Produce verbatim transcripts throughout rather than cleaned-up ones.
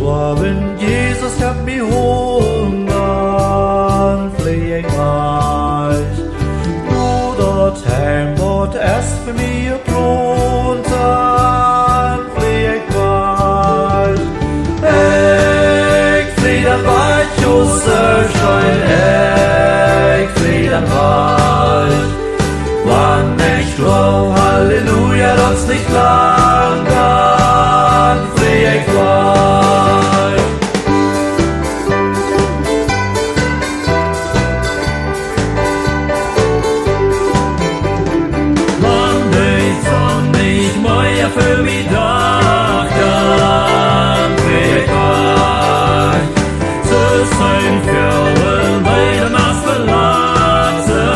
Aver wenn Jesus hett mi holen, denn fleeg ik weg. Nu dat Heim, wat eerst för mi plaant, denn fleeg ik weg. Ik fleeg denn weg, o so schöön, ik fleeg denn weg. Wann ik dor, Halleluja, dat is nich lang, denn fleeg ik weg. Wann de Sonn nich mehr för mi daggt, denn fleeg ik weg. Twüschen vele Wellen, de Nacht verlaten,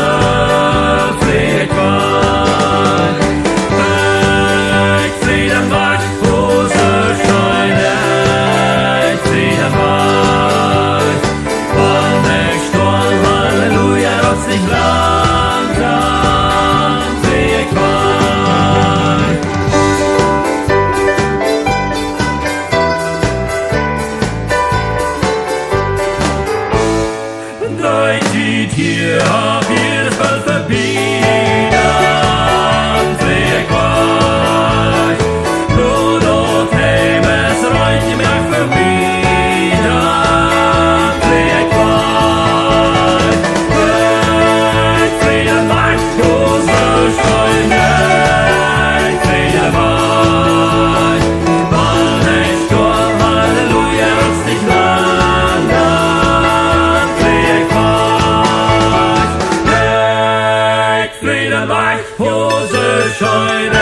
fleeg ik weg. Ik fleeg denn weg, o so schöön, ik fleeg denn weg. Wann ik storv, Halleluja, dat is nich lang, denn fleeg ik weg. De Tiet hier op Eer is bald vörbi, denn fleeg ik weg. Nu dat Heim is reed maakt för mi, denn fleeg ik weg. Ik fleeg weg, o so schöön, ik fleeg weg. Wann ik storv, Halleluja, dat is nich lang, denn fleeg ik weg. Ik fleeg weg, o so schöön,